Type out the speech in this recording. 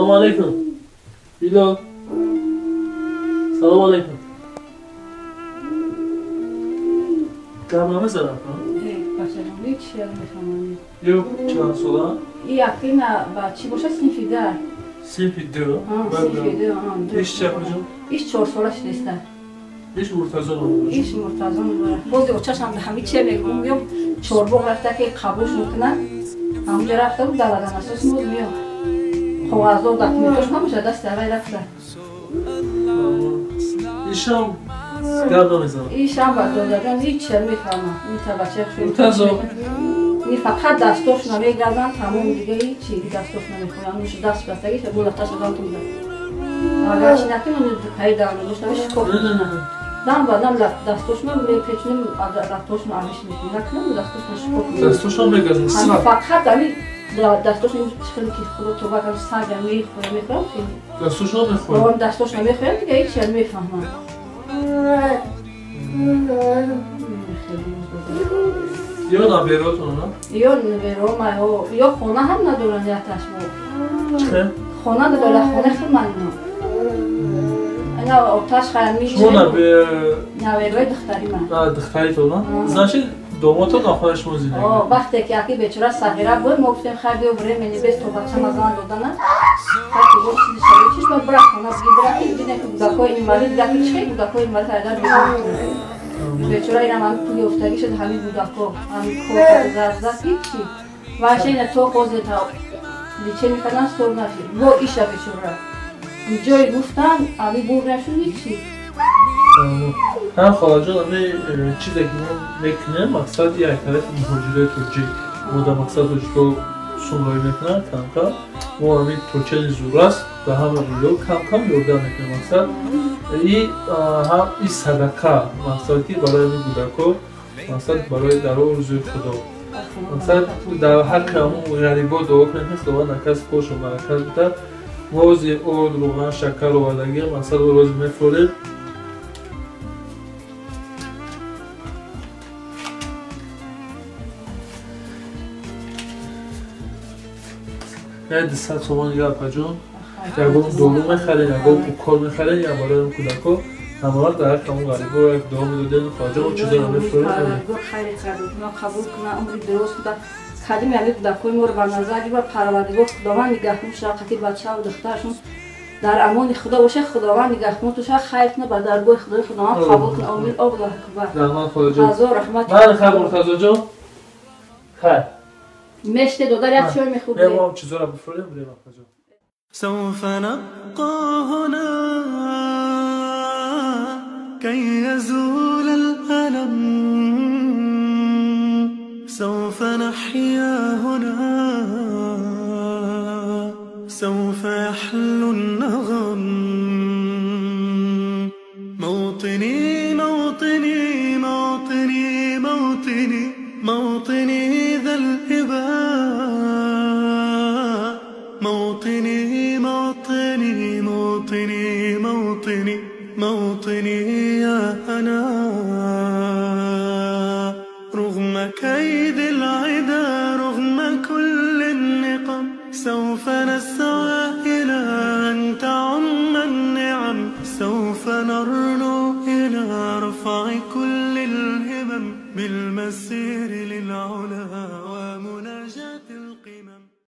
Салом алейкум. Билол. Салом алейкум. Гап намезанад? Бачаҷон, ҳеч чиз намефаҳмам. Ё чанд сола? Якина ба чӣ бошад, синфи ду. Синфи ду? Синфи ду. Иш чӣ апаҷон? Иш 4 сола шудааст. Иш Муртазо ном дорад. Иш Муртазо ном дорад. Бози очашам ҳами че мегӯм, ё чорбоғ рафта ки қабулш мекунад, ҳамонҷо рафта буд, давадан асос буд, меё. Коғазо документош ҳамаша дасти аввай рафта. Ишам гап намезанад. Ишам ба додаҷон ҳеч чиз мефаҳмам. Ин та бача хуш. Муртазо. Ни фақат дастош намегазанд, тамом дига ҳеч дастош намехӯранд. Нуш даст бастагиш булаташ одам тунда. Агар чи накунам, пай дармондош намешикоф. Дам ба дам дастошма мепечунем, латтошма авиш мекунем. Накунам дастошма шикоф. Дастошма мегазанд. Фақат ами дастошма хеле ки худо тоба кард, сага мехӯрам, мехӯрам. Дастошма мехӯрам. Дастошма мехӯрам, дига ҳеч чиз мефаҳмам. Ё наберотон, на? Ё наберома, ё хона ҳам надоранд, яташ мо. Чӣ? Хона надорад, хона худман ино. Ина оташ хайр мешавад. Шумо наберои духтари ман. Духтаритон, на? Значит, домотон нахоҳад шумо зиндагӣ. Вақте ки аки бечора сағира буд, мо гуфтем хайр биё времени без то бача мазан додана. Хайр ки гуфт чизи шавӣ чиш бояд бирав хона биги бирав ки дидем ки кӯдакҳои инвалид, даки чӣ кӯдакҳои инвалид айдар бирав. Бечора инам ҳами пули ёфтагӣ шуд, ҳами кӯдакҳо, ҳами кор зарзад ҳичи. Ваша ина то хозе та лечение кардан стор нашид. Бо иша бечора. Ҷое гуфтан, ами бурда шуд ҳичи. Ҳам холаҷон, ами чизе ки мо мекунем, мақсад як тарафи муҳоҷирои тоҷик. Мо дар мақсад тоҷико сумроӣ мекунанд кам-кам. Мо ами турчани зур аст, ба ҳама дунё кам-кам ёрдам мекунем мақсад. И ҳам и садақа, мақсад ки барои ами кӯдакҳо, мақсад барои дар орзуи Худо. Мақсад дар ҳаққи ҳамон ғарибо дуо кунем ки Худованд накас кошон баракат бидад. Мо ози орд, рӯған, шакар овардагием, мақсад роз мефурем. Як 200 сомон дига апаҷон, ягон дору мехарем, ягон укол мехарем, я барои кӯдакҳо. Ҳамавақт дар ҳаққи ҳамон ғарибо як дуо медодем, хоҷа чизоро мефурем. Хайри кардем, қабул кунад, умри дуруст кунад. Кадими ҳамин кӯдакҳои моро ба назар гирад, Парвардигор Худованд нигаҳбон шавад, қати бачаву духтарашон дар амони Худо бошад, Худованд нигаҳбон шавад, хайр кунад, ба даргоҳи Худои Худованд қабул кунад. Омин. Аллоҳу акбар. Раҳмат холаҷон. Ҳазор раҳмат. Ман хайр Муртазоҷон. Хайр. Меште додар як чой мехӯрдем. Мемом чизоро бифурем, бирем апаҷон. سوف نبقى هنا كي يزول الألم، سوف نحيا هنا، سوف يحلو النغم. موطني موطني موطني موطني موطني ذا الإباء، موطني موطني موطني موطني موطني يا أنا. رغم كيد العدا، رغم كل النقم، سوف نسعى إلى أن تعم النعم، سوف نرنو إلى رفع كل الهمم بالمسير للعلا.